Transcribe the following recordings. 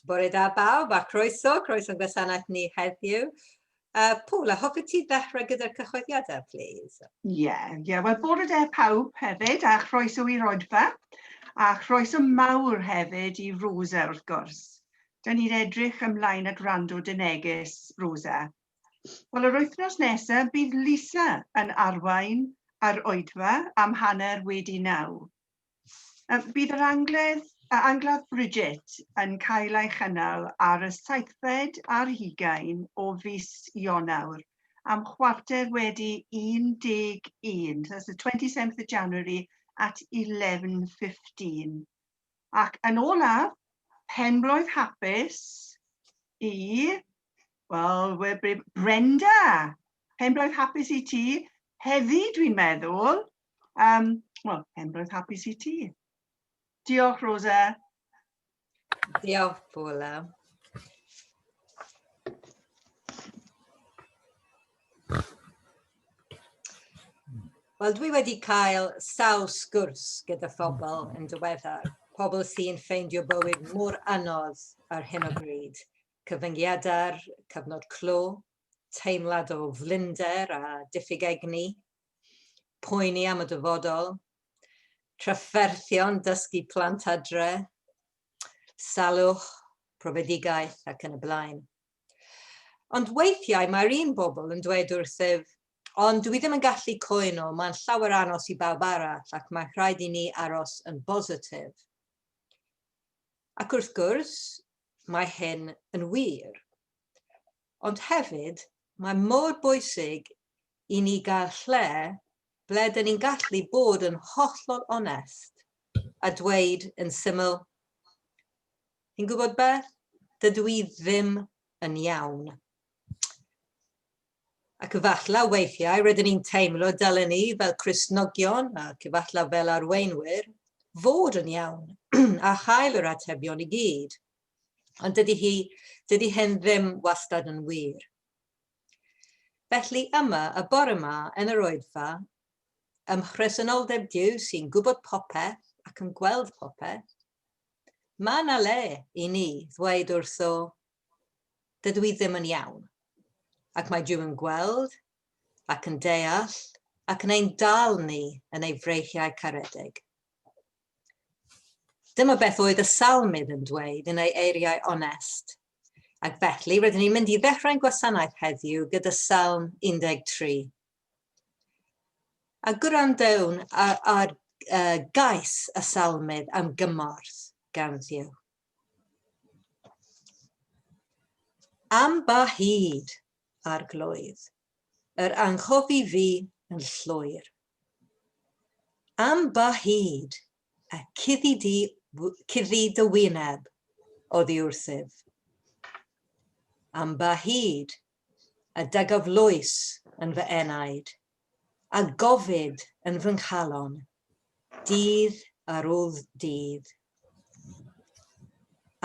Bore da bawb a croeso, croeso'n gwasanaeth ni heddiw. Uh, Paula, hoffet ti ddechrau gyda'r cyhoeddiadau, please? Ie, yeah, ie. Yeah. Wel, bore da pawb hefyd, a chroeso i'r oedfa, a chroeso mawr hefyd i Rosa, wrth gwrs. Da ni'n edrych ymlaen at wrando dy neges, Rosa. Wel, yr wythnos nesaf, bydd Lisa yn arwain ar oedfa am 9:30. Bydd yr angledd, angladd Bridget yn cael ei chynnal ar y seithfed ar hugain o fis Ionawr am 11:15. So that's the 27th of January at 11:15. Ac yn olaf, penblwydd hapus i, wel, Brenda! Penblwydd hapus i ti heddi, dwi'n meddwl. Um, Wel, penblwydd hapus i ti. Diolch, Rosa. Diolch, Paula. Wel, dwi wedi cael sawl sgwrs gyda phobl yn diweddar, pobl sy'n ffeindio bywyd mor anodd ar hyn o bryd. Cyfyngiadau'r cyfnod clo, teimlad o flinder a diffyg egni, poeni am y dyfodol, trafferthion dysgu plant adre, salwch, profedigaeth ac yn y blaen. Ond weithiau mae'r un bobl yn dweud wrthyf, ond dwi ddim yn gallu cwyno, mae'n llawer anos i bawb arall ac mae rhaid i ni aros yn bositif. Ac wrth gwrs, mae hyn yn wir. Ond hefyd, mae mor bwysig i ni gael lle ble dyn ni'n gallu bod yn hollol onest a dweud yn syml, Ti'n gwybod beth? Dydw i ddim yn iawn. Ac efallai weithiau rydyn ni'n teimlo dylen ni fel Cristnogion ac efallai fel arweinwyr fod yn iawn a chael yr atebion i gyd. Ond dydy, hi, dydy hyn ddim wastad yn wir. Felly yma, y bore yma, yn yr oedfa, ym mhresenoldeb Duw sy'n gwybod popeth ac yn gweld popeth, mae yna le i ni ddweud wrtho, dydw i ddim yn iawn. Ac mae Duw yn gweld ac yn deall ac yn ein dal ni yn ei freichiau caredig. Dyma beth oedd y salmydd yn dweud yn ei eiriau onest. Ac felly, rydyn ni'n mynd i ddechrau'n gwasanaeth heddiw gyda Salm 13. A gwrandewn ar, ar uh, gais y salmydd am gymorth gan Dduw. Am ba hyd, arglwydd, yr anghofi fi yn llwyr? Am ba hyd y cuddi di, cuddi dy wyneb oddi wrthyf? Am ba hyd y dygaf lwys yn fy enaid, a gofid yn fy nghalon, dydd ar ôl dydd?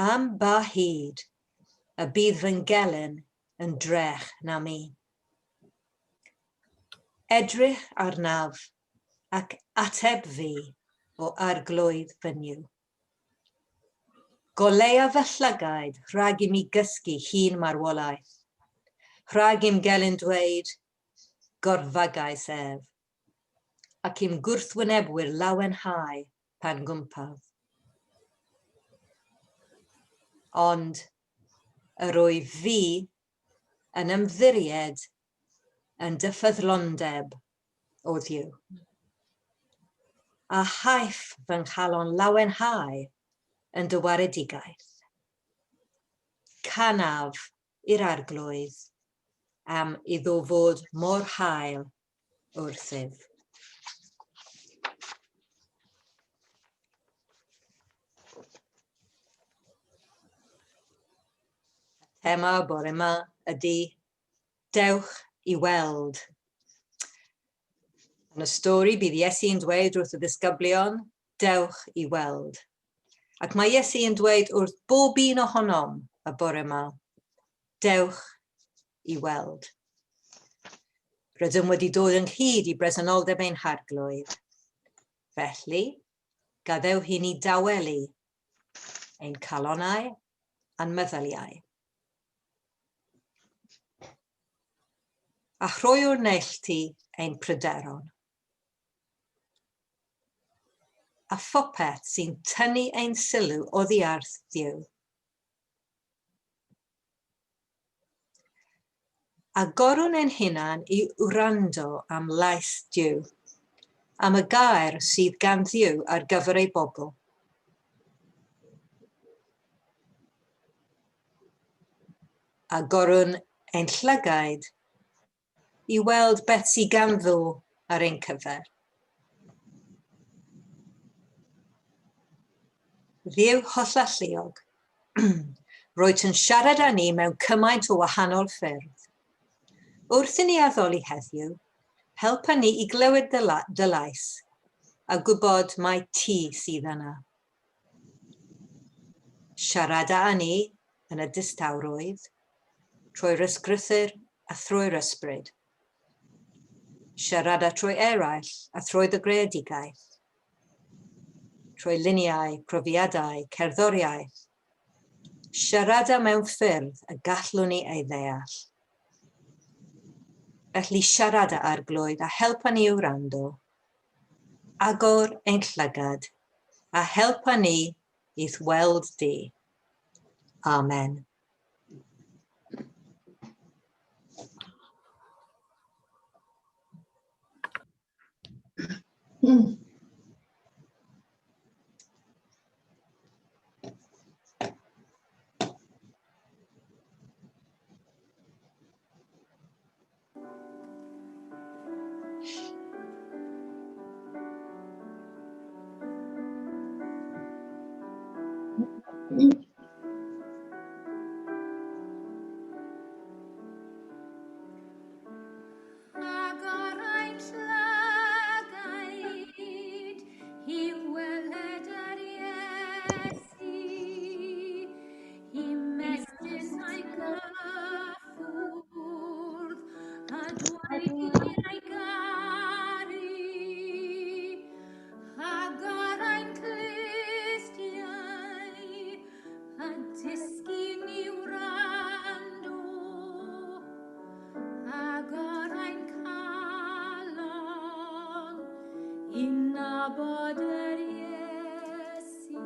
Am ba hyd y bydd fy ngelyn yn drech na mi? Edrych arnaf ac ateb fi, o Arglwydd fy Nuw. Golea fy llygaid rhag i mi gysgu hun marwolaeth, rhag i'm gelyn dweud, Gorfagais ef, ac i'm gwrthwynebwyr lawenhau pan gwmpaf. Ond yr wyf fi yn ymddiried yn dy ffyddlondeb, O Dduw. A chaiff fy nghalon lawenhau yn dy waredigaeth. Canaf i'r Arglwydd am iddo fod mor hael wrthyf. Thema y bore yma ydy Dewch i weld. Yn y stori bydd Iesu yn dweud wrth y ddisgyblion, dewch i weld. Ac mae Iesu yn dweud wrth bob un ohonom y bore yma, dewch i weld. Rydym wedi dod ynghyd i bresenoldeb ein Harglwydd. Felly, gadewch i ni dawelu ein calonnau, a'n meddyliau. A throi o'r neilltu ein pryderon. A phopeth sy'n tynnu ein sylw oddi wrth Dduw. Agorwn ein hunan i wrando am lais Duw, am y gair sydd gan Dduw ar gyfer ei bobl. Agorwn ein llygaid i weld beth sydd ganddo ar ein cyfer. Dduw hollalluog, rwyt yn siarad â ni mewn cymaint o wahanol ffyrdd. Wrth i ni addoli heddiw, helpa ni i glywed dy, la dy lais a gwybod mai ti sydd yna. Siarada â ni yn y distawrwydd, trwy'r ysgrythur a thrwy'r ysbryd. Siarada trwy eraill a thrwy dy greadigaeth. Trwy luniau, profiadau, cerddoriaeth. Siarada mewn ffyrdd y gallwn ni ei ddeall. Felly siarada Arglwydd a helpa ni i wrando. Agor ein llygad a helpa ni i'th weld di. Amen. Agor ein llygaid i weled yr Iesu, i mestyn a'i gyffwrdd, a dweud ei garu. Agor ein clustiau, a dysgu ni wrando. Agor ein calon i nabod yr Iesu.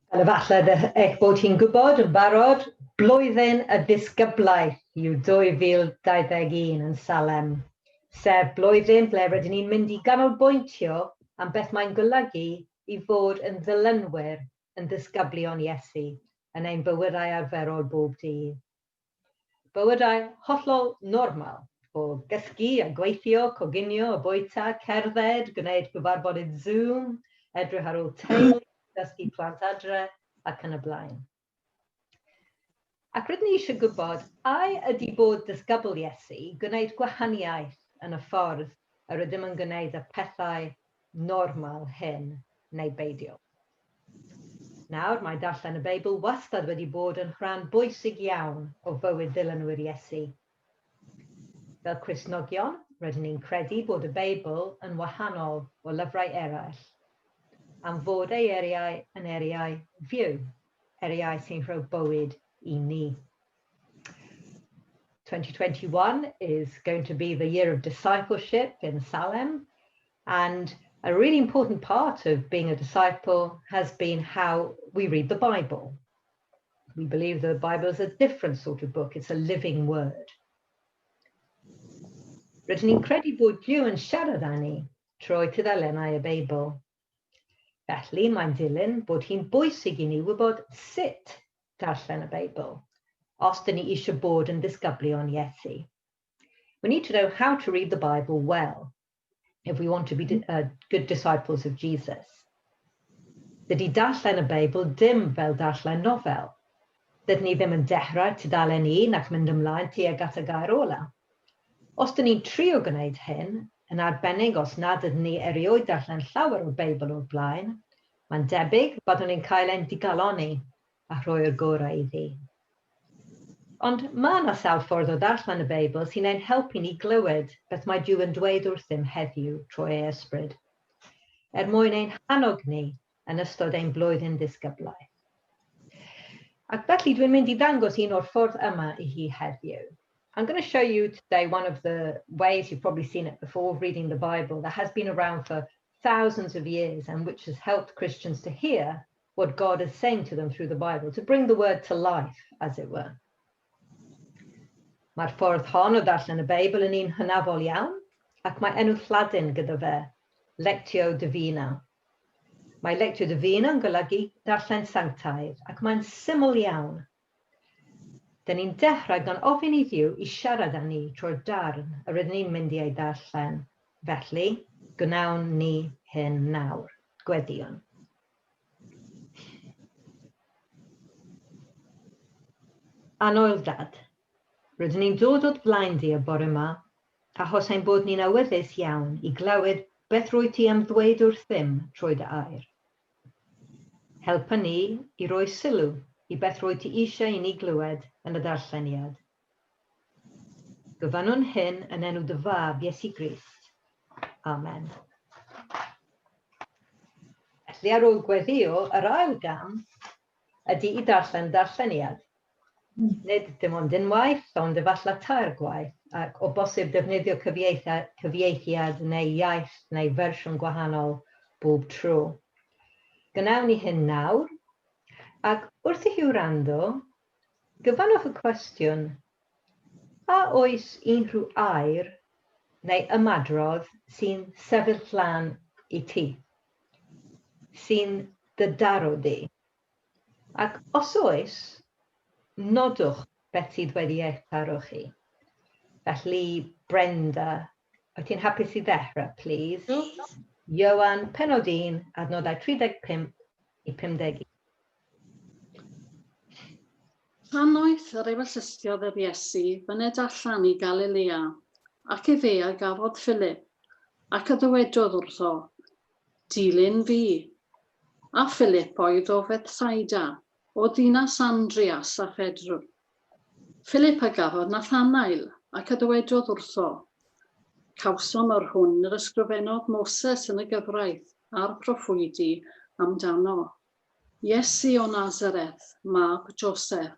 Fel efallai eich bod hi'n gwybod yn barod, blwyddyn y ddisgyblaeth yw 2021 yn Salem, sef blwyddyn ble rydyn ni'n mynd i ganolbwyntio am beth mae'n golygu i fod yn ddilynwyr yn ddisgyblion Iesu yn ein bywydau arferol bob dydd. Bywydau hollol normal, o gysgu a gweithio, coginio a bwyta, cerdded, gwneud cyfarfodydd Zoom, edrych ar ôl teulu, dysgu plant adre, ac yn y blaen. Ac rydyn ni eisiau gwybod, ai ydy bod disgybl Iesu gwneud gwahaniaeth yn y ffordd yr ydym yn gwneud y pethau normal hyn neu beidio? Nawr, mae darllen y Beibl wastad wedi bod yn rhan bwysig iawn o fywyd ddilynwyr Iesu. Fel Cristnogion, rydyn ni'n credu bod y Beibl yn wahanol o lyfrau eraill, am fod ei eiriau yn eiriau fyw, eiriau sy'n rhoi bywyd i ni. 2021 is going to be the year of discipleship in Salem, And a really important part of being a disciple has been how we read the Bible. We believe the Bible is a different sort of book, it's a living word. Rydyn ni'n credu bod Duw yn siarad â ni trwy tudalennau y Beibl. Felly, mae'n dilyn bod hi'n bwysig i ni wybod sut darllen y Beibl, os dyn ni eisiau bod yn ddisgyblion Iesu. We need to know how to read the Bible well if we want to be good disciples of Jesus. Dydy darllen y Beibl dim fel darllen nofel. Dydyn ni ddim yn dechrau tudalen un ac mynd ymlaen tuag at y gair ola. Os dyn ni'n trio gwneud hyn, yn arbennig os nad ydyn ni erioed darllen llawer o'r Beibl o'r blaen, mae'n debyg byddwn ni'n cael ein digalonni a rhoi'r gorau iddi. Ond mae yna sawl ffordd o ddarllen y Beibl sy'n ein helpu ni glywed beth mae Duw yn dweud wrthym heddiw trwy ei ysbryd, er mwyn ein hannog ni yn ystod ein blwyddyn ddisgyblaeth. Ac felly dwi'n mynd i ddangos un o'r ffordd yma i chi heddiw. I'm going to show you today one of the ways you've probably seen it before reading the Bible that has been around for thousands of years and which has helped Christians to hear what God is saying to them through the Bible, to bring the word to life, as it were. Mae'r ffordd hon o ddarllen y Beibl yn un hynafol iawn, ac mae enw Lladin gyda fe, Lectio Divina. Mae Lectio Divina yn golygu darllen sanctaidd, ac mae'n syml iawn. Dyn ni'n dechrau gan ofyn i Dduw i siarad â ni trwy'r darn yr ydyn ni'n mynd i ei ddarllen. Felly, gwnawn ni hyn nawr. Gweddïwn. Annwyl Dad, rydyn ni'n dod o'th flaen di y bore 'ma achos ein bod ni'n awyddus iawn i glywed beth rwyt ti am ddweud wrthym trwy dy air. Helpa ni i roi sylw i beth rwyt ti eisiau i ni glywed yn y darlleniad. Gofynnwn hyn yn enw dy fab, Iesu Grist. Amen. Felly ar ôl gweddio, yr ail gam ydy i darllen darlleniad. Nid dim ond unwaith, ond efallai tair gwaith, ac o bosib defnyddio cyfieithiad neu iaith neu fersiwn gwahanol bob tro. Gwnawn ni hyn nawr, ac wrth i chi wrando, Gofynnwch y cwestiwn, a oes unrhyw air neu ymadrodd sy'n sefyll lan i ti, sy'n dy daro di? Ac os oes, nodwch beth sydd wedi eich taro chi. Felly, Brenda, wyt ti'n hapus i ddechrau, please? Ioan, pennod 1, adnodau 35 i 51. Trannoeth yr ewyllystiodd yr Iesu fyned allan i Galilea, ac efe a gafodd Philip, ac a ddywedodd wrtho, Dilyn fi. A Philip oedd o Fethsaida, o ddinas Andreas a Phedr. Philip a gafodd Nathanael, ac a ddywedodd wrtho, Cawsom yr hwn yr ysgrifennodd Moses yn y gyfraith a'r proffwydi amdano, Iesu o Nasareth, mab Joseph.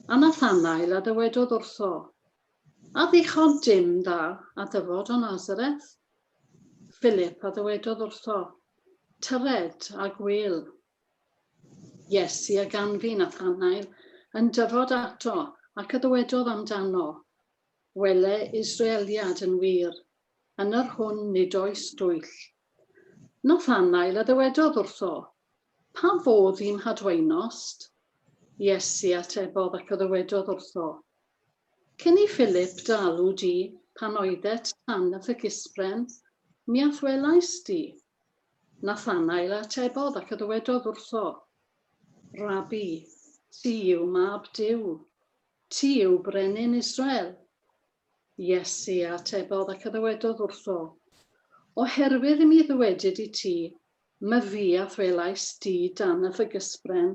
A Nathanael a ddywedodd wrtho, A ddichon dim da a dyfod o Nasareth? Philip a ddywedodd wrtho, Tyred a gwel. Iesu a ganfu Nathanael yn dyfod ato ac a ddywedodd amdano, Wele Israeliad yn wir, yn yr hwn nid oes dwyll. Nathanael a ddywedodd wrtho, Pa fodd i'm hadwaenost? Iesu atebodd ac a ddywedodd wrtho, Cyn i Philip dy alw di, pan oeddet tan y ffigysbren, mi a'th welais di. Nathanael a atebodd ac a ddywedodd wrtho, Rabbi, ti yw Mab Duw, ti yw Brenin Israel. Iesu a atebodd ac a ddywedodd wrtho, Oherwydd i mi ddywedyd i ti, Myfi a'th welais di dan y ffigysbren,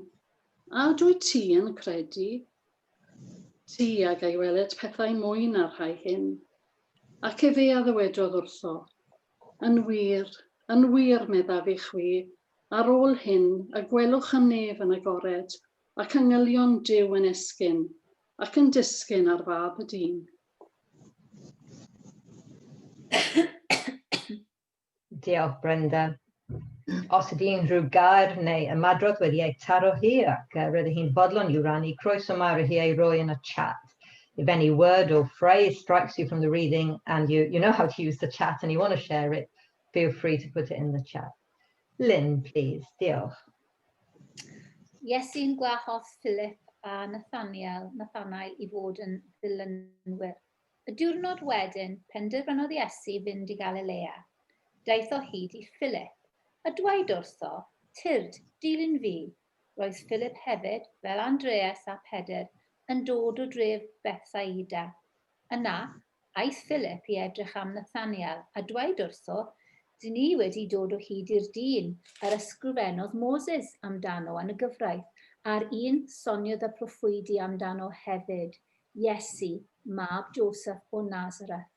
a ydwyt ti yn credu? Ti a gai weled pethau mwy na'r rhai hyn. Ac efe a ddywedodd wrtho, Yn wir, yn wir, meddaf i chwi, ar ôl hyn y gwelwch y nef yn agored, ac angylion Duw yn esgyn, ac yn disgyn ar Fab y Dyn. Diolch, Brenda. Os ydy unrhyw gair neu ymadrodd wedi ei taro hi ac rydych chi'n fodlon i'w rannu, croeso mawr i chi ei roi yn y chat. If any word or phrase strikes you from the reading and you, you know how to use the chat and you want to share it, feel free to put it in the chat. Lynn, please. Diolch. Iesu'n gwahodd Philip a Nathaniel, Nathanael i fod yn ddilynwyr. Y diwrnod wedyn, penderfynodd Iesu fynd i Galilea. Daeth o hyd i Philip, a dweud wrtho, Tyrd, dilyn fi. Roedd Philip hefyd, fel Andreas a Pedr, yn dod o dref Bethsaida. Yna, aeth Philip i edrych am Nathaniel a dweud wrtho, Dyn ni wedi dod o hyd i'r dyn yr ysgrifennodd Moses amdano yn y gyfraith, A'r un soniodd y proffwydi amdano hefyd, Iesu, mab Joseph o Nazareth.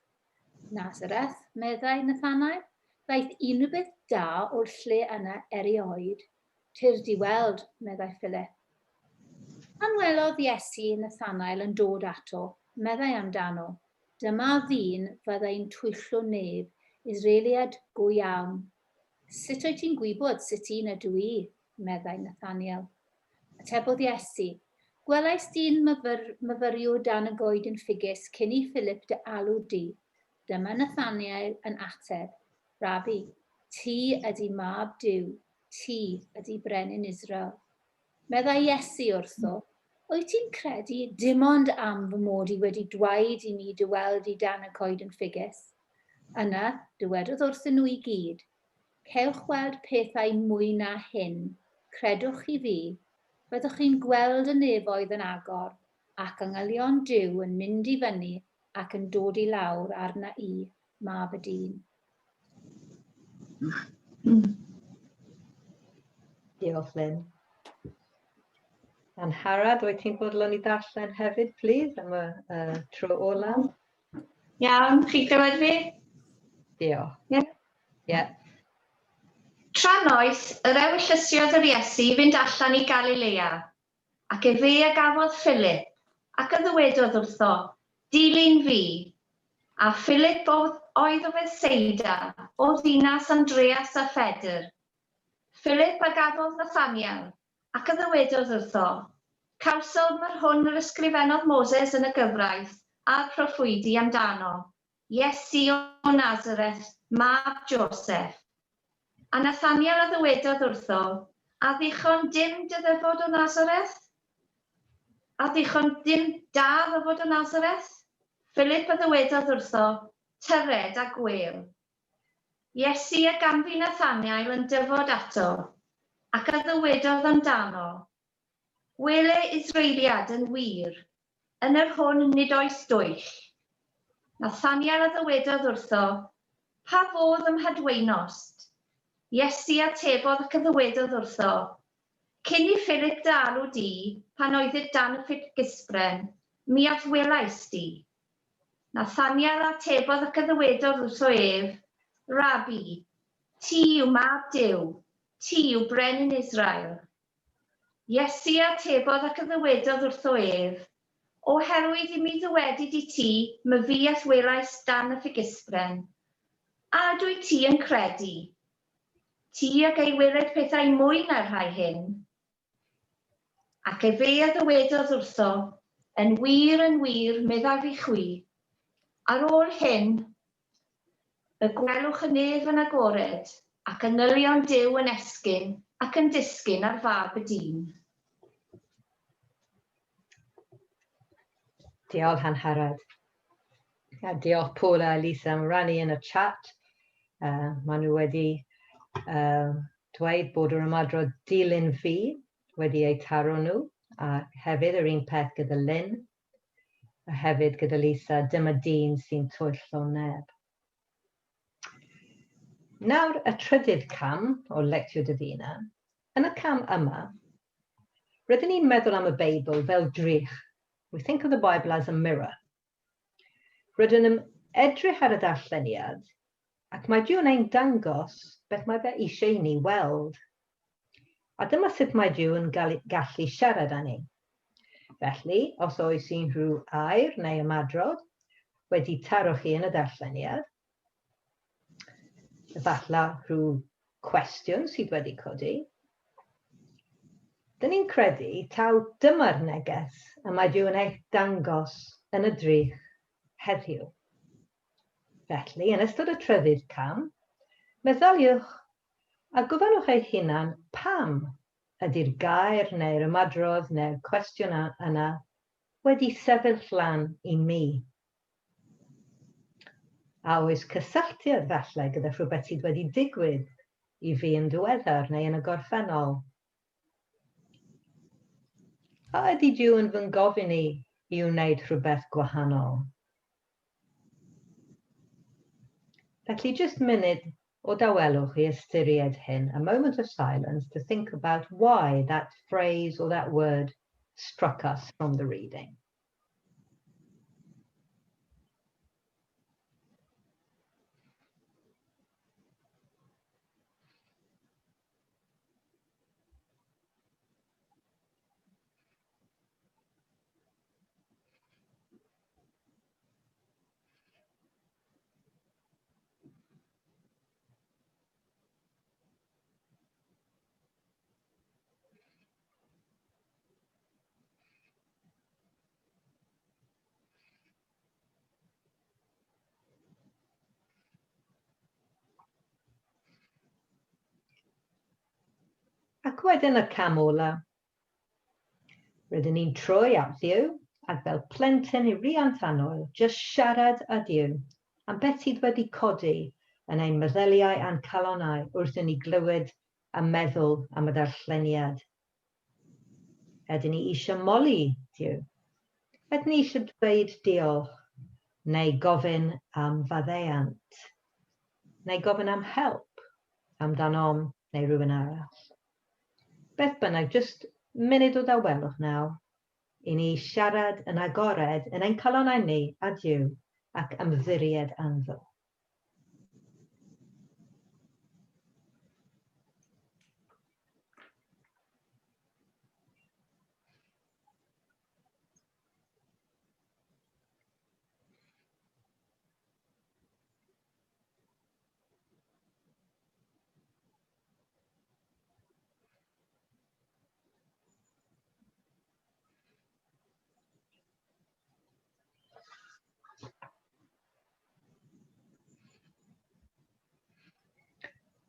Nazareth, meddai Nathanael, ddaeth unrhyw beth da o'r lle yna erioed? Tyrd i weld, meddai Philip. Pan welodd Iesu Nathanael yn dod ato, meddai amdano, Dyma ddyn fyddai'n twyllo neb, Israeliad go iawn. Sut wyt ti'n gwybod sut un ydw i? meddai Nathaniel. Atebodd Iesu, Gwelais di'n myfyr, myfyrio dan y goeden ffigys cyn i Philip dy alw di. Dyma Nathaniel yn ateb, Rabbi, ti ydy mab Duw, ti ydy brenin Israel. Meddai Iesu wrtho, Wyt ti'n credu dim ond am fy mod i wedi dwaed i mi dy weld i dan y coeden ffigys? Yna, dywedodd wrthyn nhw i gyd, Cewch weld pethau mwy na hyn, credwch chi fi, byddwch chi'n gweld y nefoedd yn agor ac angylion Duw yn mynd i fyny ac yn dod i lawr arna i, mab y dyn. Diolch, Lynn. Angharad, wyt ti'n bodlon i darllen hefyd, please, am y uh, tro olaf? Iawn, chi'n clywed fi? Diolch. Ie. Yeah. Yeah. Trannoeth, yr ewyllysiodd yr Iesu i fynd allan i Galilea, ac efe a gafodd Philip, ac a ddywedodd wrtho, Dilyn fi. A Philip oedd o Fethsaida, o ddinas Andreas a Phedr. Philip a gafodd Nathaniel, ac a ddywedodd wrtho, Cawsom yr hwn yr ysgrifennodd Moses yn y gyfraith a'r proffwydi amdano, Iesu o Nazareth, mab Joseph. A Nathaniel a ddywedodd wrtho, A ddichon dim dy ddyfod o Nazareth? A ddichon dim da ddyfod o Nazareth? Philip a ddywedodd wrtho, Tyred a gwêl. Iesu a ganfu Nathanael yn dyfod ato, ac a ddywedodd amdano, Wele Israeliad yn wir, yn yr hwn nid oes dwyll. Nathanael a ddywedodd wrtho, Pa fodd ym mhadweinost? Iesu atebodd ac a ddywedodd wrtho, Cyn i Philip dy alw di, pan oeddit dan y ffigysbren, mi a'th welais di. Nathaniel a atebodd ac a ddywedodd wrtho ef, Rabbi, ti yw Mab Duw, ti yw Brenin Israel. Iesu a atebodd ac a ddywedodd wrtho ef, Oherwydd i mi ddywedyd i ti, myfi a'th welais dan y ffigysbren, a ydwyt ti yn credu? Ti a gei weled pethau mwy na'r rhai hyn. Ac efe a ddywedodd wrtho, Yn wir, yn wir, meddaf i chwi, ar ôl hyn, y gwelwch y nef yn agored, ac angylion Duw yn esgyn ac yn disgyn ar Fab y dyn. Diolch, Angharad. A diolch Paul a Elisa am rannu yn y chat. Maen nhw wedi dweud bod yr ymadrodd dilyn fi wedi eu taro nhw, a hefyd yr un peth gyda Lynn, a hefyd gyda Lisa, dyma dyn sy'n twyllo neb. Nawr y trydydd cam o Lectio Divina. Yn y cam yma, rydyn ni'n meddwl am y Beibl fel drych. We think of the Bible as a mirror. Rydyn yn edrych ar y darlleniad ac mae Duw yn ein dangos beth mae fe eisiau i ni weld. A dyma sut mae Duw yn gallu siarad â ni. Felly, os oes unrhyw air neu ymadrodd wedi taro chi yn y darlleniad, efallai rhyw cwestiwn sydd wedi codi, dyn ni'n credu taw dyma'r neges y mae Duw yn eich dangos yn y drych heddiw. Felly, yn ystod y trydydd cam, meddyliwch a gofynnwch eich hunan pam ydy'r gair neu'r ymadrodd neu'r cwestiwn yna wedi sefyll lan i mi. A oes cysylltiad falle gyda rhywbeth sydd wedi digwydd i fi yn ddiweddar neu yn y gorffennol? A ydy Duw yn fy ngofyn i i wneud rhywbeth gwahanol? Felly, jyst munud. o dawelwch i ystyried hyn, a moment of silence to think about why that phrase or that word struck us from the reading. Ac wedyn y cam ola. Rydyn ni'n troi at Dduw ac fel plentyn i riant annwyl, jyst siarad â Duw am beth sydd wedi codi yn ein meddyliau a'n calonnau wrth i ni glywed a meddwl am y darlleniad. Ydyn ni eisiau moli Duw? Ydyn ni eisiau dweud diolch neu gofyn am faddeuant? Neu gofyn am help amdanom neu rhywun arall? Beth bynnag, jyst munud o dawelwch nawr i ni siarad yn agored yn ein calonnau ni a Duw ac ymddiried ynddo.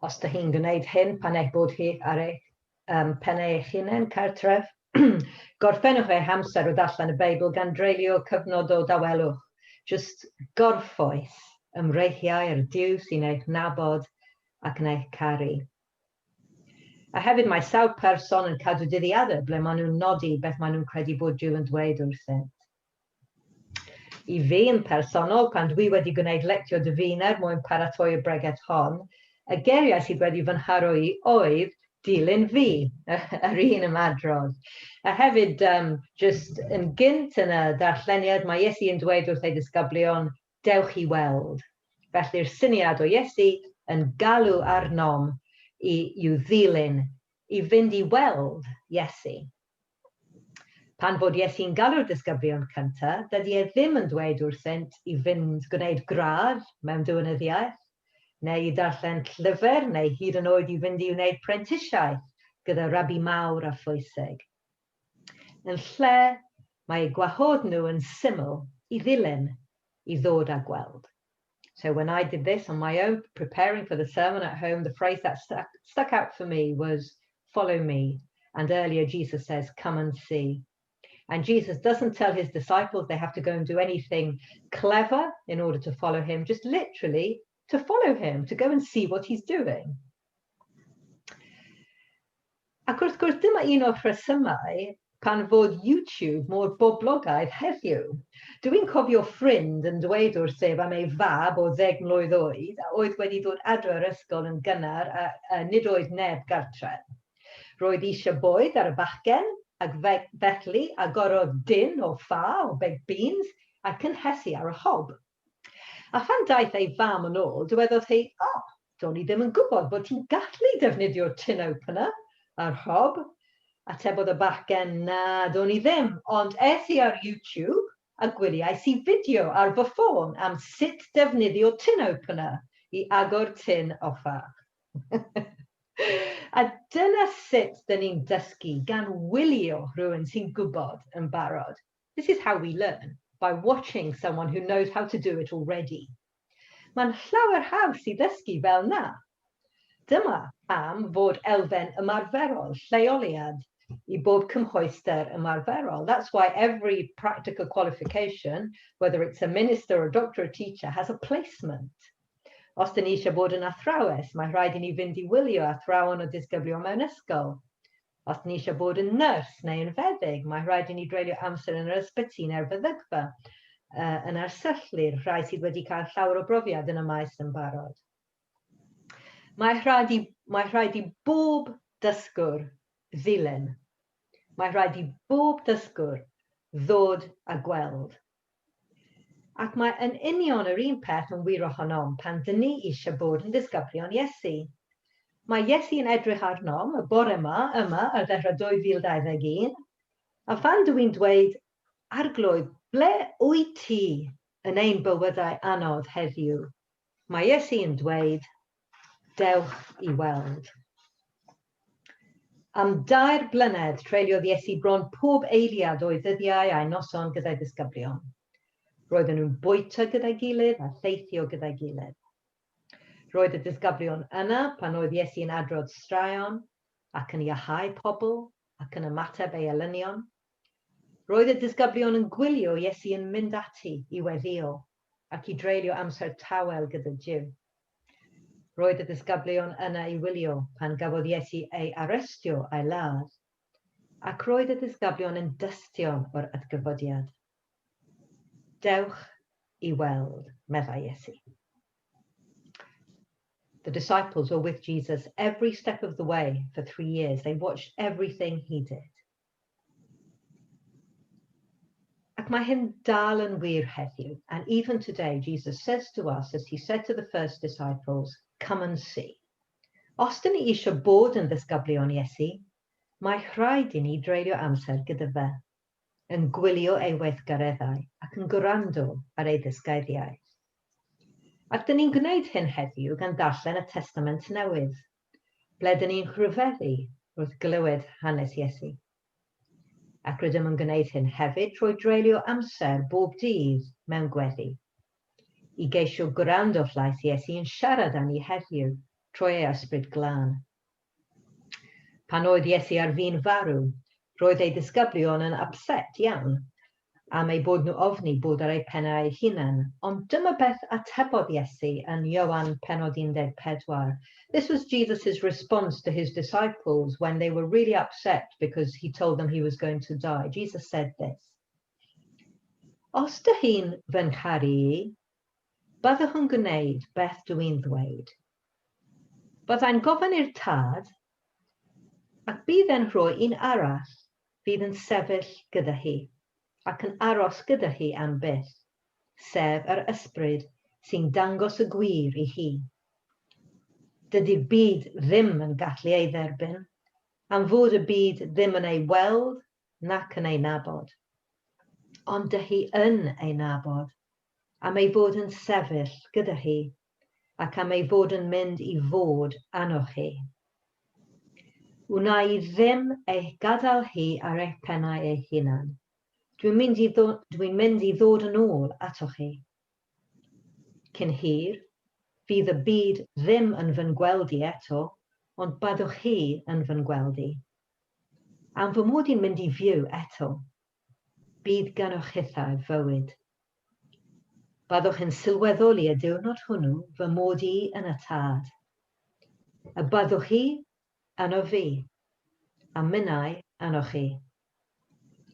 Os ydych chi'n gwneud hyn pan eich bod chi ar eich pen eich hunain cartref, gorffennwch eich amser o ddarllen y Beibl gan dreulio cyfnod o dawelwch. Jyst gorffwys ymreithiau'r Duw sy'n eich nabod ac yn eich caru. A hefyd mae sawl person yn cadw dyddiadau ble maen nhw'n nodi beth maen nhw'n credu bod Duw yn dweud wrthynt. I fi yn personol, pan dwi wedi gwneud lectio Divina er mwyn paratoi y bregeth hon, y geiriau sydd wedi fy nharo i oedd dilyn fi, yr un ymadrodd. A hefyd, jyst yn gynt yn y darlleniad, mae Iesu yn dweud wrth ei ddisgyblion, dewch i weld. Felly'r syniad o Iesu yn galw arnom i i'w ddilyn, i fynd i weld Iesu. Pan fod Iesu'n galw'r disgyblion cyntaf, dydy e ddim yn dweud wrthynt i fynd gwneud gradd mewn diwinyddiaeth, neu i ddarllen llyfr, neu hyd yn oed i fynd i wneud prentisiaeth gyda rabi mawr a phwysig. Yn lle, mae eu gwahodd nhw yn syml i ddilyn, i ddod a gweld. So when I did this on my own, preparing for the sermon at home, the phrase that stuck out for me was, follow me. And earlier Jesus says, come and see. And Jesus doesn't tell his disciples they have to go and do anything clever in order to follow him, just literally to follow him, to go and see what he's doing. Ac wrth gwrs, dyma un o'r rhesymau pan fod YouTube mor boblogaidd heddiw. Dw i'n cofio ffrind yn dweud wrthyf am ei fab o ddeg mlwydd oed a oedd wedi dod adre o'r ysgol yn gynnar a, a nid oedd neb gartref. Roedd eisiau bwyd ar y bachgen ac fe, felly agorodd dyn o ffa o baked beans a cynhesu ar y hob. A phan daeth ei fam yn ôl, dywedodd hi, O, do'n i ddim yn gwybod bod ti'n gallu defnyddio tin opener a'r hob. Atebodd y bachgen, Na, do'n i ddim, ond es i ar YouTube a gwyliais i fideo ar fy ffôn am sut defnyddio tin opener i agor tin o ffa. A dyna sut dyn ni'n dysgu, gan wylio rhywun sy'n gwybod yn barod. This is how we learn, by watching someone who knows how to do it already. Mae'n llawer haws i ddysgu fel 'na. Dyma pam fod elfen ymarferol, lleoliad, i bob cymhwyster ymarferol. That's why every practical qualification, whether it's a minister or a doctor or a teacher, has a placement. Os dyn ni eisiau bod yn athrawes, mae rhaid i ni fynd i wylio athrawon o disgyblion mewn ysgol. Os ni eisiau bod yn nyrs neu yn feddyg, mae rhaid i ni dreulio amser yn yr ysbyty neu'r feddygfa, yn arsyllu'r rhai sydd wedi cael llawer o brofiad yn y maes yn barod. Mae rhaid i, mae rhaid i bob dysgwr ddilyn. Mae rhaid i bob dysgwr ddod a gweld. Ac mae yn union yr un peth yn wir ohonom pan dyn ni eisiau bod yn ddisgyblion Iesu. Mae Iesu yn edrych arnom y bore yma, yma ar ddechrau 2021, a phan dw i'n dweud, Arglwydd, ble wyt ti yn ein bywydau anodd heddiw? Mae Iesu yn dweud, Dewch i weld. Am dair blynedd, treuliodd Iesu bron pob eiliad o'i ddyddiau a'i noson gyda'i ddisgyblion. Roedden nhw'n bwyta gyda'i gilydd a theithio gyda'i gilydd. Roedd y disgyblion yna pan oedd Iesu yn adrodd straeon ac yn iachau pobl ac yn ymateb ei elynion. Roedd y disgyblion yn gwylio Iesu yn mynd ati i weddïo ac i dreulio amser tawel gyda Duw. Roedd y disgyblion yna i wylio pan gafodd Iesu ei arestio a'i ladd, ac roedd y disgyblion yn dystion o'r atgyfodiad. Dewch i weld, meddai Iesu. The disciples were with Jesus every step of the way for 3 years. They watched everything he did. Ac mae hyn dal yn wir heddiw. And even today, Jesus says to us, as he said to the first disciples, "Come and see." Os dyn ni eisiau bod yn ddisgyblion Iesu, mae rhaid i ni dreulio amser gyda fe, yn gwylio ei weithgareddau ac yn gwrando ar ei ddysgeidiaeth. Ac dyn ni'n gwneud hyn heddiw gan darllen y Testament Newydd, ble dyn ni'n rhyfeddu wrth glywed hanes Iesu. Ac rydym yn gwneud hyn hefyd trwy dreulio amser bob dydd mewn gweddi, i geisio gwrando llais Iesu yn siarad â ni heddiw trwy ei Ysbryd Glân. Pan oedd Iesu ar fin farw, roedd ei ddisgyblion yn upset iawn am eu bod nhw ofni bod ar eu pennau eu hunain. Ond dyma beth atebodd Iesu yn Ioan pennod 14. This was Jesus' response to his disciples when they were really upset because he told them he was going to die. Jesus said this: "Os dych chi'n fy ngharu i, byddwch yn gwneud beth dw i'n ddweud. Byddai'n gofyn i'r Tad, ac bydd e'n rhoi un arall fydd yn sefyll gyda hi ac yn aros gyda hi am byth, sef yr Ysbryd sy'n dangos y gwir i chi. Dydy'r byd ddim yn gallu ei dderbyn, am fod y byd ddim yn ei weld nac yn ei nabod. Ond dych chi yn ei nabod, am ei fod yn sefyll gyda chi ac am ei fod yn mynd i fod arnoch chi. Wna i ddim eich gadael chi ar eich pennau eich hunan. Dwi'n mynd i ddod yn ôl atoch chi. Cyn hir, fydd y byd ddim yn fy ngweld i eto, ond byddwch chi yn fy ngweld i. Am fy mod i'n mynd i fyw eto, bydd gennych chithau fywyd. Byddwch yn sylweddoli y diwrnod hwnnw fy mod i yn y Tad, y byddwch chi yno fi, a minnau ynoch chi.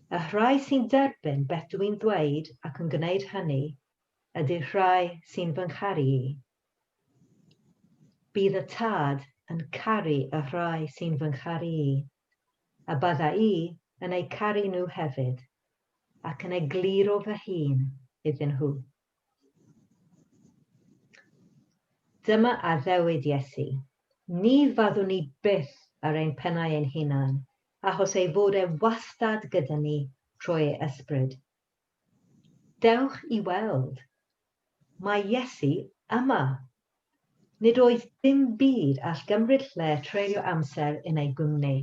Y rhai sy'n derbyn beth dwi'n ddweud ac yn gwneud hynny ydy'r rhai sy'n fy ngharu i. Bydd y Tad yn caru y rhai sy'n fy ngharu i, a bydda i yn eu caru nhw hefyd, ac yn egluro fy hun iddyn nhw." Dyma addewid Iesu. Ni fyddwn ni byth ar ein pennau ein hunain, achos ei fod e wastad gyda ni trwy ei Ysbryd. Dewch i weld. Mae Iesu yma. Nid oes dim byd all gymryd lle treulio amser yn ei gwmni.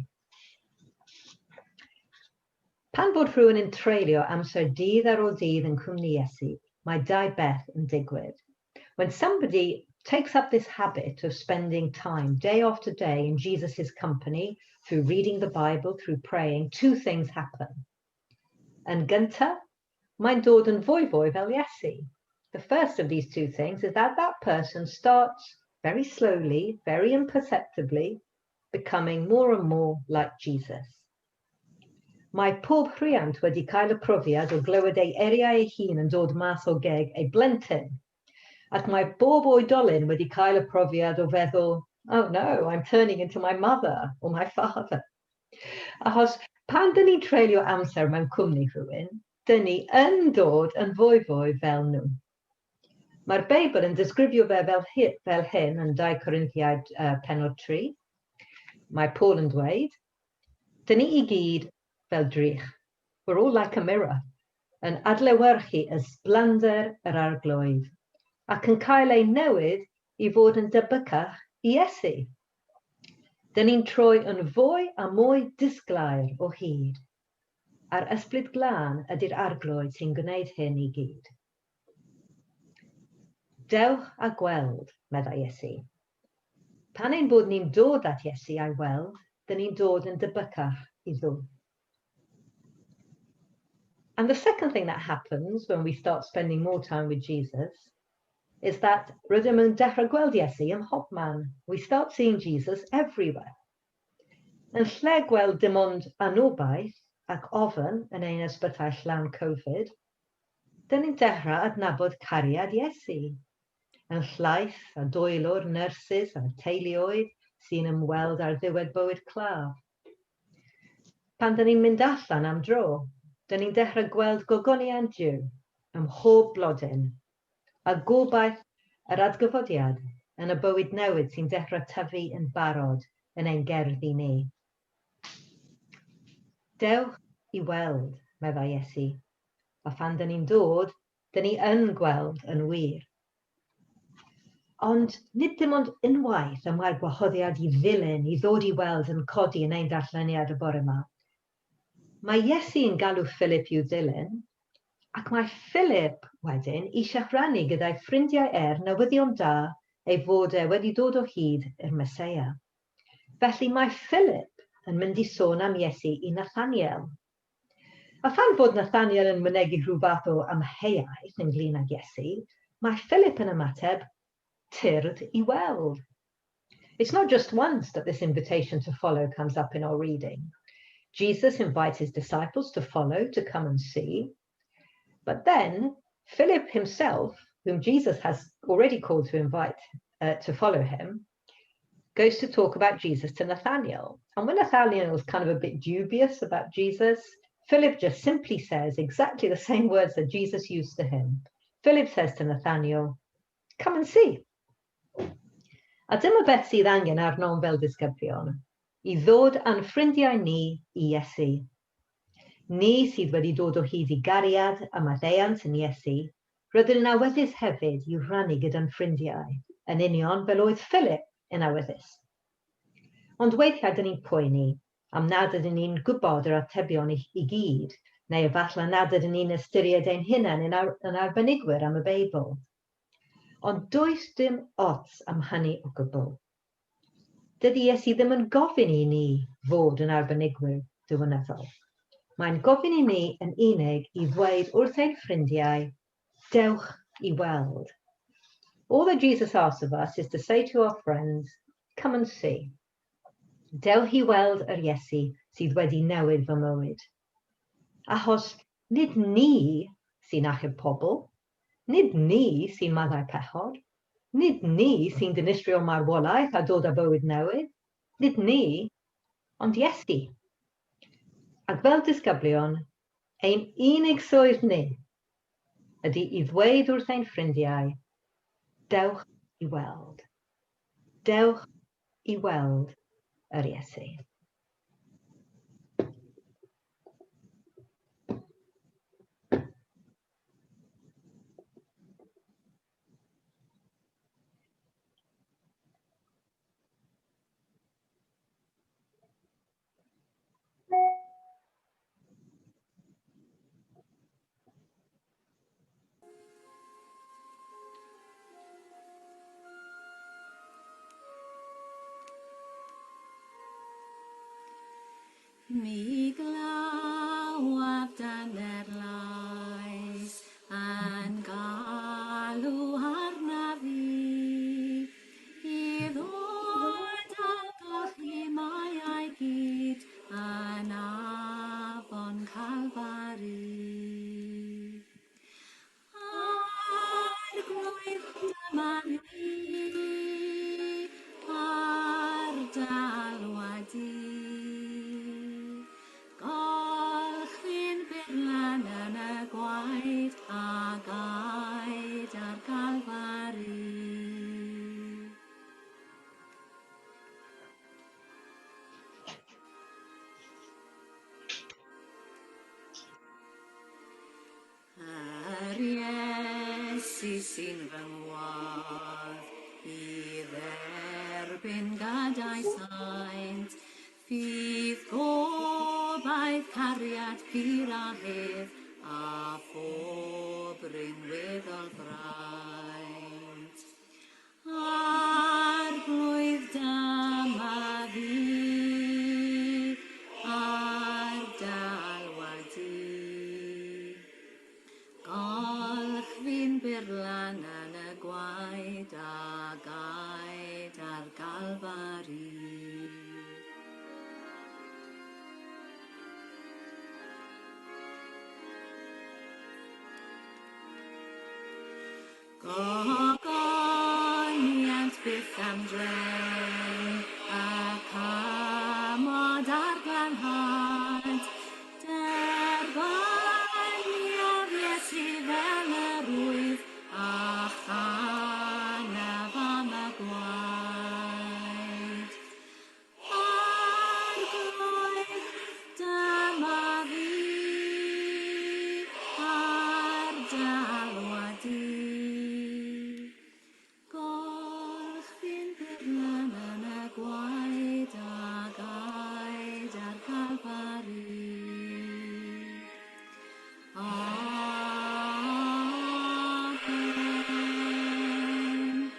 Pan fod rhywun yn treulio amser dydd ar ôl dydd yn cwmni Iesu, mae dau beth yn digwydd. When somebody takes up this habit of spending time day after day in Jesus' company, through reading the Bible, through praying, two things happen. Yn gyntaf, mae'n dod yn fwy fwy fel Iesu. The first of these two things is that that person starts very slowly, very imperceptibly, becoming more and more like Jesus. Mae pob rhiant wedi cael y profiad o glywed ei eiriau ei hun yn dod mas o geg ei blentyn. Ac mae bob oedolyn wedi cael y profiad o feddwl, Oh no, I'm turning into my mother or my father. Achos pan dyn ni'n treulio amser mewn cwmni rhywun, dyn ni yn dod yn fwy fwy fel nhw. Mae'r Beibl yn disgrifio fe fel, hi, fel hyn yn 2 Corinthiaid penod 3. Mae Paul yn dweud, dyn ni i gyd fel drych. We're all like a mirror, yn adlewyrchu ysblander yr Arglwydd, ac yn cael ei newid i fod yn debycach i Iesu. Dyn ni'n troi yn fwy a mwy disglair o hyd, a'r Ysbryd Glân ydy'r Arglwydd sy'n gwneud hyn i gyd. Dewch a gweld, meddai Iesu. Pan ein bod ni'n dod at Iesu a'i weld, dyn ni'n dod yn debycach i Dduw. And the second thing that happens when we start spending more time with Jesus is that rydym yn dechrau gweld Iesu ym mhobman. We start seeing Jesus everywhere. Yn lle gweld dim ond anobaith ac ofn yn ein ysbytai llawn Covid, dyn ni'n dechrau adnabod cariad Iesu. Yn llais a dwylo'r nyrsys a'r teuluoedd sy'n ymweld ar ddiwedd bywyd claf. Pan dyn ni'n mynd allan am dro, dyn ni'n dechrau gweld gogoniant Duw ym mhob blodyn, a gobaith yr atgyfodiad yn y bywyd newydd sy'n dechrau tyfu yn barod yn ein gerddi ni. Dewch i weld, meddai Iesu, a phan dyn ni'n dod, dyn ni yn gweld yn wir. Ond nid dim ond unwaith y mae'r gwahoddiad i ddilyn, i ddod i weld yn codi yn ein darlleniad y bore yma. Mae Iesu yn galw Philip i'w ddilyn, ac mae Philip wedyn eisiau rhannu gyda'i ffrindiau er newyddion da ei fod e wedi dod o hyd i'r Meseia. Felly mae Philip yn mynd i sôn am Iesu i Nathaniel. A phan fod Nathaniel yn mynegi rhyw fath o amheuaeth ynglyn ag Iesu, mae Philip yn ymateb, Tyrd i weld. It's not just once that this invitation to follow comes up in our reading. Jesus invites his disciples to follow, to come and see. But then Philip himself, whom Jesus has already called to invite to follow him, goes to talk about Jesus to Nathaniel. And when Nathaniel is kind of a bit dubious about Jesus, Philip just simply says exactly the same words that Jesus used to him. Philip says to Nathaniel, "Come and see." A dyma beth sydd angen arnom fel disgyblion, i ddod â'n ffrindiau ni i Iesu. Ni sydd wedi dod o hyd i gariad a maddeuant yn Iesu, rydyn yn awyddus hefyd i'w rhannu gyda'n ffrindiau, yn union fel oedd Philip yn awyddus. Ond weithiau dyn ni'n poeni am nad ydyn ni'n gwybod yr atebion i, i gyd, neu efallai nad ydyn ni'n ystyried ein hunain yn, ar, yn arbenigwyr am y Beibl. Ond does dim ots am hynny o gwbl. Dydy Iesu ddim yn gofyn i ni fod yn arbenigwyr diwinyddol. Mae'n gofyn i ni yn unig i ddweud wrth ein ffrindiau, "Dewch i weld." All that Jesus asks of us is to say to our friends, "Come and see." Dewch i weld yr Iesu sydd wedi newid fy mywyd. Achos nid ni sy'n achub pobl, nid ni sy'n maddau pechod, nid ni sy'n dinistrio marwolaeth a dod â bywyd newydd, nid ni, ond Iesu. Ac fel disgyblion, ein unig swydd ni ydy i ddweud wrth ein ffrindiau, "Dewch i weld. Dewch i weld yr Iesu." Mi glywaf dyner lais yn galw arnaf fi i ddod a golchi meiau gyd yn afon Calfari. Arglwydd, dyma ni. Iesu sy'n fy ngwadd i dderbyn gada'i saint, ffydd, gobaith, cariad pur a hedd, a phob rinweddol braint. Arglwydd dyma fi, ar d'alwad di. Golch fi'n burlan yn y gwaed a gaed ar Galfari. Gogoniant byth am drem, ac amod ar glanhad, Derbyniaf Iesu fel yr wyf, a chanaf am y gwaed. Arglwydd, dyma fi, ar d'alwad di. Golch fi'n burlan yn y gwaed a gaed ar Calfari. Amen. Amen. Amen.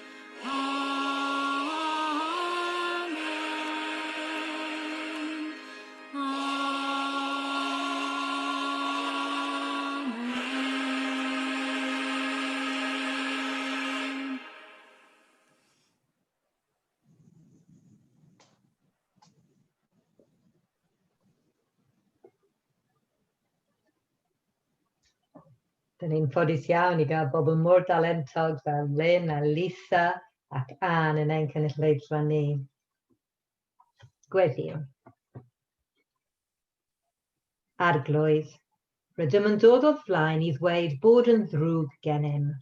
Dyn ni'n ffodus iawn i gael bobl mor dalentog fel Lynn a Lisa ac Anne yn ein cynulleidfa ni. Gweddiwn. Arglwydd, rydym yn dod o'th flaen i ddweud bod yn ddrwg gennym.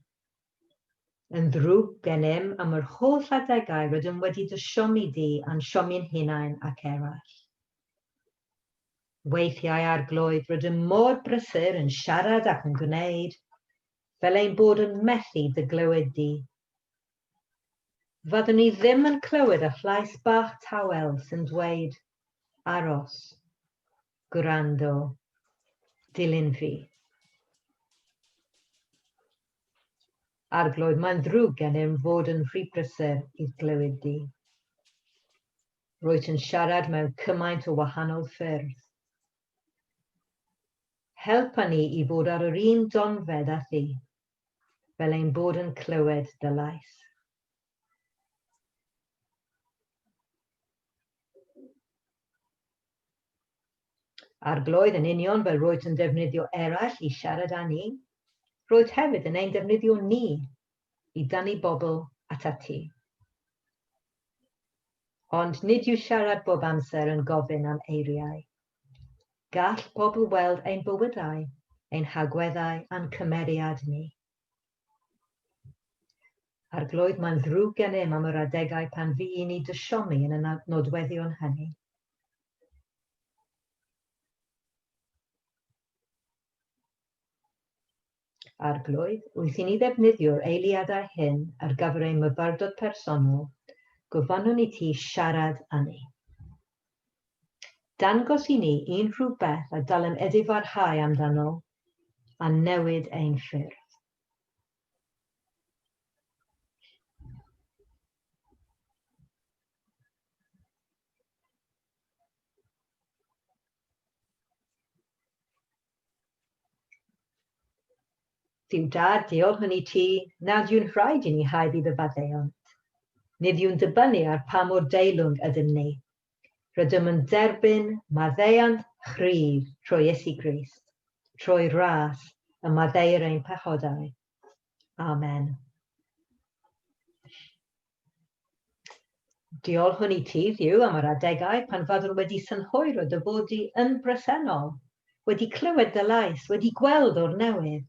Yn ddrwg gennym am yr holl adegau rydym wedi dy siomi di a'n siomi'n hunain ac eraill. Weithiau, Arglwydd, rydym mor brysur yn siarad ac yn gwneud, fel ein bod yn methu dy glywed di. Fyddwn ni ddim yn clywed y llais bach tawel sy'n dweud, Aros, gwrando, dilyn fi. Arglwydd, mae'n ddrwg gennym fod yn rhy brysur i'th glywed di. Rwyt yn siarad mewn cymaint o wahanol ffyrdd. Helpa ni i fod ar yr un donfedd â thi, fel ein bod yn clywed dy lais. Arglwydd, yn union fel rwyt yn defnyddio eraill i siarad â ni, rwyt hefyd yn ein defnyddio ni i dynnu bobl atat ti. Ond nid yw siarad bob amser yn gofyn am eiriau. Gall pobl weld ein bywydau, ein hagweddau a'n cymeriad ni. Arglwydd, mae'n ddrwg gennym am yr adegau pan fu i ni dy siomi yn y nodweddion hynny. Arglwydd, wrth i ni ddefnyddio'r eiliadau hyn ar gyfer ein myfyrdod personol, gofynnwn i ti siarad â ni. Dangos i ni unrhyw beth a dylem edifarhau amdano a newid ein ffyrdd. Duw Dad, diolchwn i ti nad yw'n rhaid i ni haeddu dy faddeuant. Nid yw'n dibynnu ar pa mor deilwng ydym ni. Rydym yn derbyn maddeuant rhydd trwy Iesu Grist, trwy ras y maddeuir ein pechodau. Amen. Diolchwn i ti, Dduw, am yr adegau pan fyddwn wedi synhwyro dy fod di yn bresennol, wedi clywed dy lais, wedi gweld o'r newydd.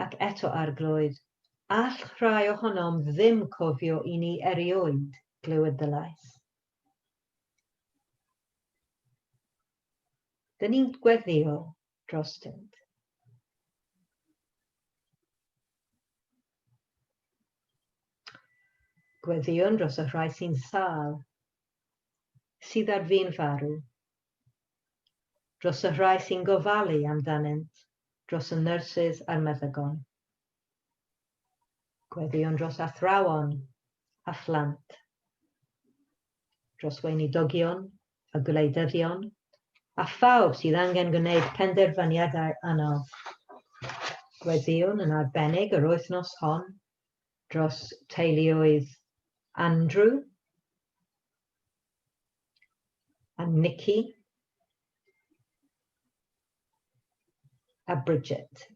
Ac eto, Arglwydd, all rhai ohonom ddim cofio i ni erioed glywed dy lais. Dyn ni'n gweddio drostynt. Gweddïwn dros y rhai sy'n sâl, sydd ar fin farw, dros y rhai sy'n gofalu amdanynt, dros y nyrsys a'r meddygon. Gweddïwn dros athrawon a phlant, dros weinidogion a gwleidyddion, a phawb sydd angen gwneud penderfyniadau anodd. Gweddïwn yn arbennig yr wythnos hon dros teuluoedd Andrew a Nikki a Bridget.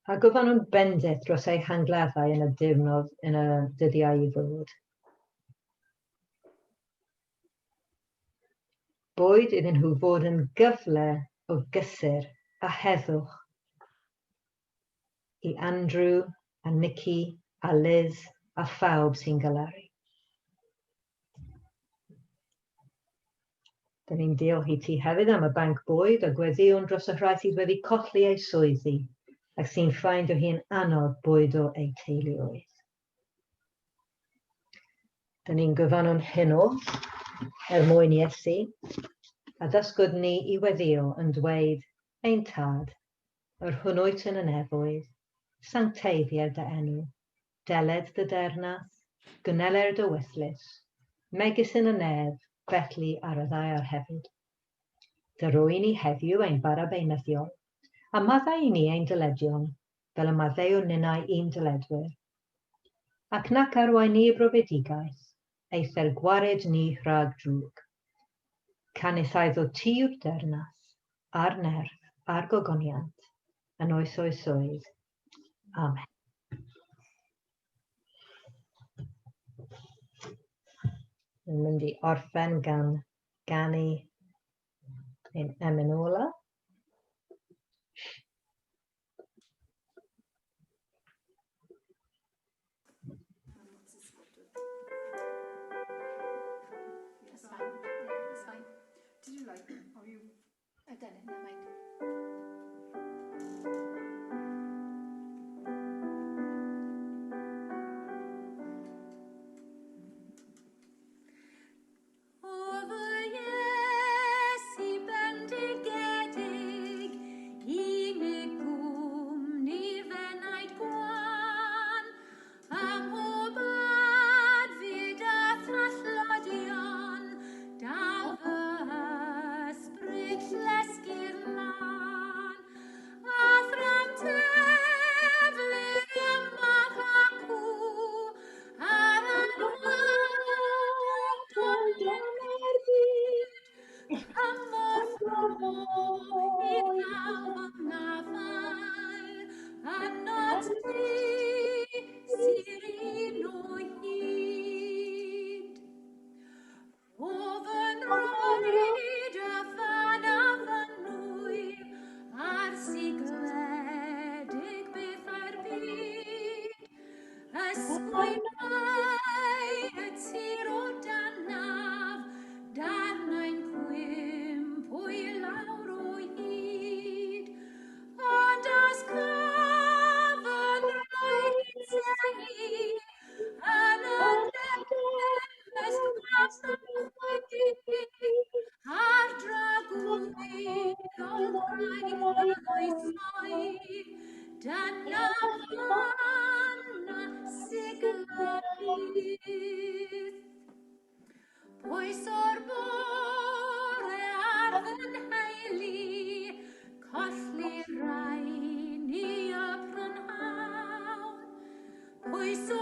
A gofynnwn bendith dros eu hangladdau yn y diwrnod yn y dyddiau i ddod. Boed iddyn nhw fod yn gyfle o gysur a heddwch i Andrew a Nikki a Liz a phawb sy'n galaru. Dyn ni'n diolch i ti hefyd am y banc bwyd a gweddïwn dros y rhai sydd wedi colli eu swyddi ac sy'n ffeindio hi'n anodd bwydo eu teuluoedd. Dyn ni'n gofynnwn hyn oll er mwyn Iesu, a ddysgwyd ni i weddïo yn dweud, Ein Tad, yr hwn wyt yn y nefoedd, sancteiddier dy enw, Deled dy deyrnas, gwneler dy wythlys, megis yn y nef, felly ar y ddaear hefyd. Dyrwy ni heddiw ein bara beunyddiol, a maddau i ni ein dyledion, fel y maddeuwn ninnau i'n dyledwyr. Ac nac arwain ni i brofedigaeth, eithr gwared ni rhag drwg. Canys aeddo ti yw'r deyrnas, a'r nerth, a'r gogoniant, yn oes oesoedd. Amen. Yn mynd i orffen gan ganu ein emyn ola. That's fine. Yeah, that's fine. Did you like them? Or you I've done it, never mind. O fy Iesu bendigedig, unig gwmni f'enaid gwan, Ym mhob adfyd a thrallodion, daw fy ysbryd llesg i'r lan. A thra'n teflu yma acw, ar anwyd ar byd, cymorth i bawb yng ngafael, Ynot ti sy'r un o hyd. O fy nrwyd y fan a fy nwy, a'r sigledig bethau'r byd, Ysgwynau y tir o danaf, darnau'n cwympo i lawr o hyd. Ond os caf yn rhoi tengi yn y dewis a'r dragwyddol graig yr oesoedd, dyna fan a sigla byth. Pwys o'r bore ar fy nheulu, colli rhain i y prynhawn. Pwys o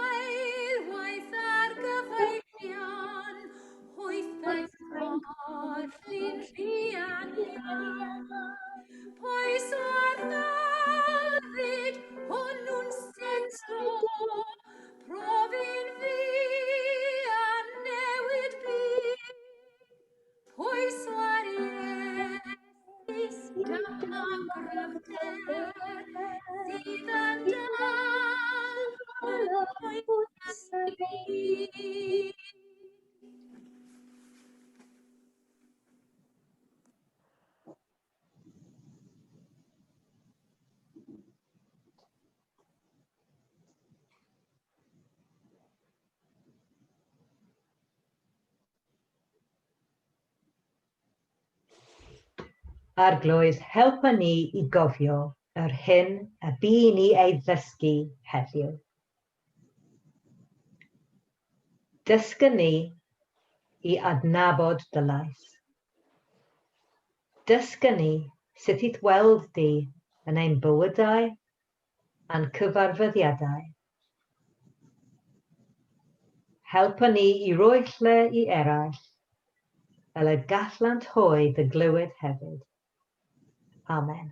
ailwaith ar gyfeillion, hwythau'n colli'n rhian iawn. Pwys o'r ddydd hwnnw'n setlo, Profi'n fi a newid byd, pwyso ar Iesu da gryfder, sydd yn dal fy byd. Arglwydd, helpa ni i gofio yr hyn y bu ni ei ddysgu heddiw. Dysga ni i adnabod dy lais. Dysga ni sut i'th weld di yn ein bywydau a'n cyfarfyddiadau. Helpa ni i roi lle i eraill, fel y gallant hwy dy glywed hefyd. Amen.